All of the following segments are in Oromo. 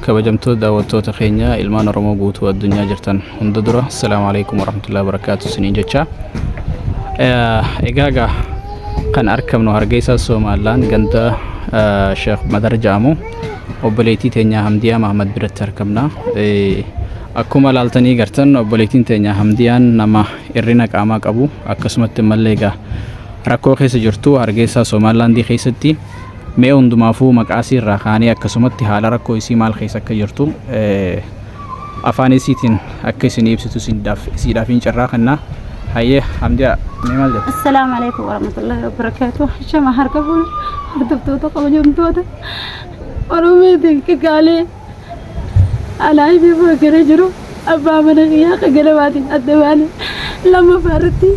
Kabajamtoota daawwattoota keenya ilmaan Oromoo guutuu addunyaa jirtan hunda dura, assalaamu alaikum warahmatullahi wabarakaatu isiniin jecha. Egaa gaa kan argamnu Hargeysa Somaliland, ganda Sheekh Madar jedhamu, obboleettii teenya Hamdiyaa Mahamad biratti argamna. Akkuma laaltanii gartan, obboleettiin teenya Hamdiyaan nama hir'ina qaamaa qabu, akkasumatti mallee egaa rakkoo keessa jirtu Hargeysa Somalilandii keessatti. Mee hundumaafuu maqaa isii irraa kaanee, akkasumatti haala rakkoo isii maal keessa akka jirtu afaan isiitiin akka isin ibsitu isiidhaaf hin carraa kennaa. Hayyee Hamdiyaa, mee maal jetta? Assalaamu alaikum warahmatullahi wabarakatuh. Shama harka fuune, hordoftoota kabajamtoota Oromootiin kakaalee alaayii fi jiru, abbaa mana kiyyaa akka galabaatiin adda baane. Lammaffaa irratti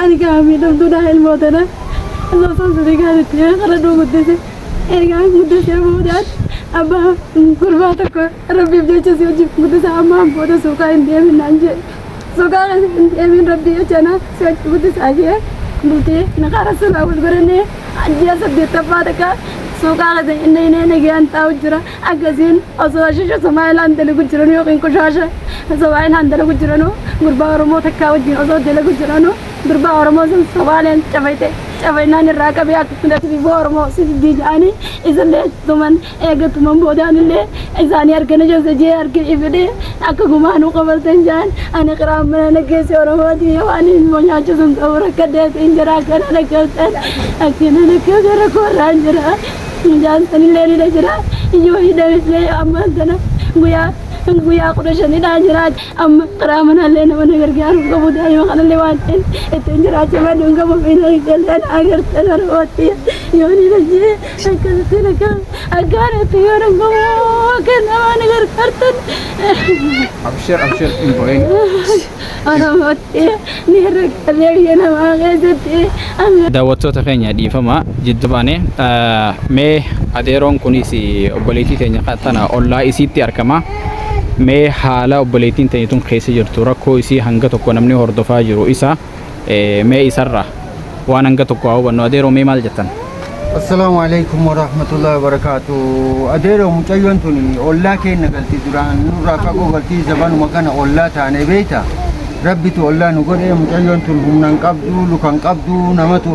ani kaa miidhamtuudha. Ilmoo tana osoo sadii gaaritti karadhuu guddise. Egaa guddisee boodaan abbaa gurbaa tokko rabbiif jecha si wajjin guddisa, ammaan booda suuqaa hin deemin naan jedhe. Suuqaa keessa hin deemin, rabbii jecha na si wajjin guddisaa jee bultii na karaa sulaa wal godhannee ji'a saddeettaffaa takka suuqaa keessa inni inni nagaan taa'u jira. Akkasiin osoo ashisha Somaayilaan dalagu jiran yookiin qoshaasha Somaayilaan dalagu jiranu, gurbaa Oromoo takkaa wajjin osoo dalagu jiranu, gurbaa Oromoo sun Somaaleen cafayte. Cafaynaan irraa qabee akka bifoo Oromoo si jedhanii isallee tuman. Eega tuman boodaan illee isaanii harkana jose jee harki ifidhe akka gumaanuu qabaltan jaan. Ani qiraan mana naggeessi Oromooti yoo ani ilmoo nyaachisu hin qabu, rakkadheetiin jira. Akkana nakkabtan, akkana nakkabtan, rakkoo irraan jira. Mucaan sanillee ni jira. Yoo hidhamillee ammaan tana guyyaa guyyaa 15dhaa jira. Amma karaa manaallee nama na gargaaruuf qabu, daa'ima kanallee waan ta'eef ittiin jiraachuu malee hin qabu. Fi galleen agartan Oromootti yoo ni dhajjee akkasitti akka akkaanatti yoo hin qabu akka nama na gargaartan. Abshir, abshir, hin bo'in. Oromootti ni rakkatee biyya namaa keessatti. Daawwattoota keenya, dhiifama jiddu baane. Mee adeeroon kunis obboleettii teenya tana ollaa isiitti argama. Mee haala obboleettiin teenya tun keessa jirtu, rakkoo isii hanga tokko namni hordofaa jiru isa. Mee isarra waan hanga tokko haa hubannu. Adeeroo, mee maal jettan? Assalaamu alaikum warahmatullahi wabarakatuh. Adeeroo, mucayyoon tun ollaa keenya galti, duraan nurraa fagoo galti, zabanuma kana ollaa taane beeyta. Rabbitu ollaa nu godhe. Mucayyoon tun humna hin qabdu, luka hin qabdu, namatu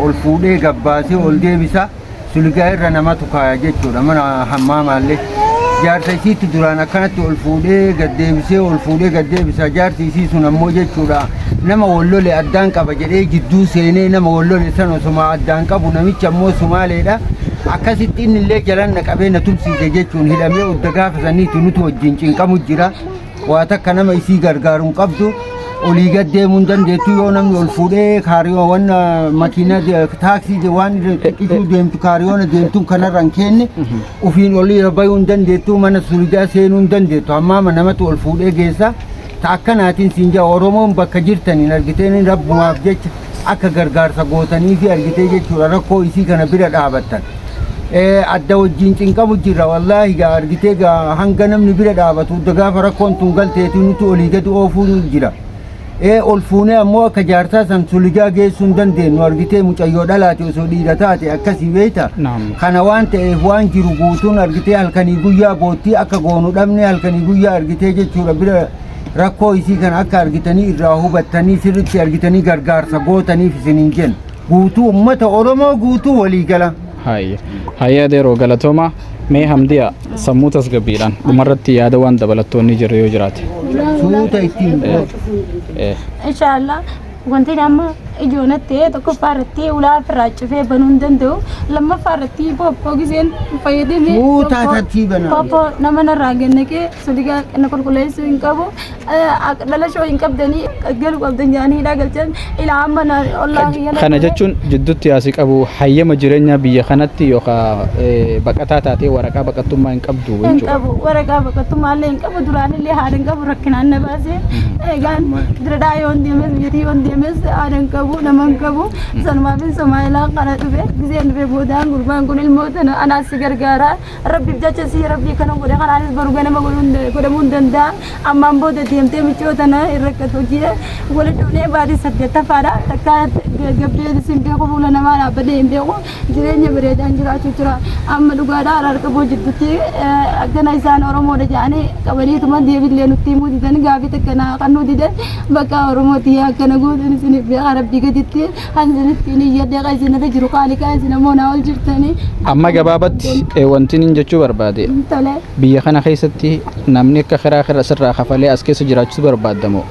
ol fuudhee gabbaasee ol deebisa. Suligaa irra namatu kaaya jechuudha mana hammaamaallee. Jaarsa isiitti duraan akkanatti ol fuudhee gad deebisee, ol fuudhee gad deebisa. Jaarsi isii sun ammoo jechuudha nama wal lole addaan qaba jedhee jidduu seenee nama wal lole san osuma addaan qabu, namichi ammoo Sumaaleedha. Akkasitti inni illee jalan na qabee na tumsiise jechuun hidhamee udda gaafa saniitu nuti wajjin cinqamu jira. Waa takka nama isii gargaaru hin qabdu. Olii gad deemuu hin dandeettu. Yoo namni ol fuudhee kaariyoo wanna makiinaa taaksii waan xiqqishuu deemtu, kaariyoona deemtuun kanarra hin kenne, ofiin olii bayuu hin dandeettu, mana suligaa seenuu hin dandeettu, hammaama namatu ol fuudhee geessa. Ta akkanaatiin siin jaa, Oromoon bakka jirtaniin argiteen rabbumaaf jecha akka gargaarsa gootanii fi argitee jechuudha rakkoo isii kana bira dhaabattan. Adda wajjin cinqamu jirra wallaahi. Gaa argitee, gaa hanga namni bira dhaabatu udda gaafa rakkoon tun galteeti nuti olii gadi oofuu jira. Ol fuunee ammoo akka jaarsaa san suligaa geessuu hin dandeenyu. Argitee, mucayyoo dhalaate, osoo dhiira taate akkasii beeyta. Kana waan ta'eef waan jiru guutuun argitee halkanii guyyaa boottii akka goonu dhabne. Halkanii guyyaa argitee jechuudha bira rakkoo isii kana akka argitanii irraa hubattanii sirriitti argitanii gargaarsa gootaniif isiniin jenna. Guutuu ummata Oromoo guutuu walii gala. Hayya. Hayya adeeroo, galatooma. Mee Hamdiya, sammuu tasgabbiidhaan dhumarratti yaada waan dabalattoonni jirre yoo jiraate. Suuta ittiin. Inshaallah, wanti amma ijoonatti ta'e, tokkoffaa irratti ulaa ofirraa cufee banuu hin danda'u. Lammaffaa irratti pooppoo giseen fayyadamee Suutaa tartiibana. Pooppoo nama narraa gannaqee suligaa na qulqulleessuu hin qabu. Dhalashoo hin qabdanii, galu qabdan jedhanii hidhaa galchan. Ilaa amma na ollaa kiyya Kana jechuun jidduutti asii qabu, hayyama jireenyaa biyya kanatti yookaan baqataa taatee waraqaa baqattummaa hin qabdu hin jechuudha. Qabu, waraqaa baqattummaa illee hin qabu. Duraan illee haadha hin qabu, rakkinaan na baase. Egaan diradhaa yoon deemes, biyyatii yoon deemes haadha hin qabu. qabu, nama hin qabu. Sanumaafin Somaayilaan kana dhufe. Giseen dhufe boodaan gurbaan kun ilmoo tana anaas si gargaara. Rabbiif jecha si rabbii kana godhe kanaanis boru ganama godhamuu hin danda'a. Ammaan booda deemtee miccoo tana hin rakkatu jee walitti dhufnee baatii saddeettaffaadha. Takka gabbee hin beeku, fuula namaa dhaabbadhee hin beeku. Jireenya bareedaan jiraachuu jira. Amma dhugaadhaa araarqaboo jidduutti akkana isaan Oromoodha jedhanii qabaniituma deebillee nutti himuu didan, gaafii takka naa kannuu didan. Bakka Oromooti akkana gootan isiniif beekaa, rabbii gaditti kan isinitti hin iyyadhee kan isin irra jiru qaaliqaa, isin ammoo naa ol jirtanii. Amma gabaabatti wanti inni jechuu barbaade Tole. biyya kana keessatti namni akka kiraa kira sirraa kafalee as keessa jiraachisuu barbaadamoo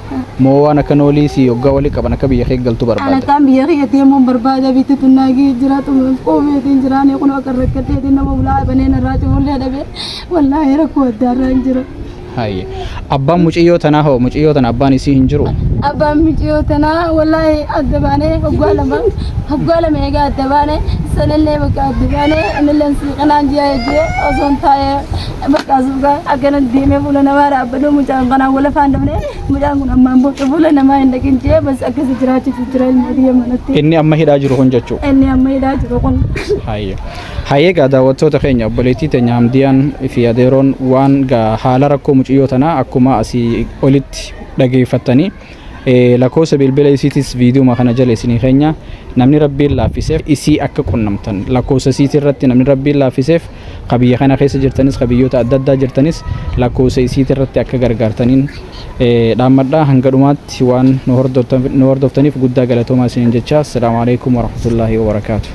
moo waan akka noolii si hoggaa walii qaban akka biyya kee galtu Ana barbaada? kan biyya kiyya deemuun barbaada, bitti tunnaagii jiraatu quufeetiin jiraanii kun akka rakkatteetiin nama bulaa baneen irraa cufullee dhabe, wallaahi rakkoo adda irraa hin jira. Hayyee. Abbaan muciyyoo tanaa hoo, muciyyoo tana abbaan isii hin jiru? Abbaan muciyyoo tanaa wallaahi adda baanee waggaa 2, waggaa 2 egaa adda baanee sanillee bakka adda baanee innillee siiqanaan ji'a jee osoo hin taa'ee bakka suuqa akkana deemee fuula namaa dhaabbadhu, mucaan kanaan wal afaan dhabnee, mucaan kun ammaan booda fuula namaa hin dhaqin jee, bas akkasi jiraachisu jira ilmoo biyya manatti. Inni amma hidhaa jiru kun jechuudha. Inni amma hidhaa jiru kun. Hayyee. Hayyee, gaa daawwattoota keenya, obboleettii teenya Hamdiyaan fi Adeeroon waan gaa haala rakkoo muciyyoo tanaa akkuma asii olitti dhageeffattanii, lakkoofsa bilbila isiitis viidiyoo kana jala isinii keenya, namni rabbiin laaffiseef isii akka qunnamtan lakkoofsa isiitii irratti, namni rabbiin laaffiseef ka biyya kana keessa jirtanis, ka biyyoota adda addaa jirtanis, lakkoofsa isiitii irratti akka gargaartaniin dhaammadhaa. Hanga dhumaatti waan nu hordoftaniif guddaa galatoomaa isiniin jecha. Assalaamu alaikum warahmatullaahi wabarakaatu.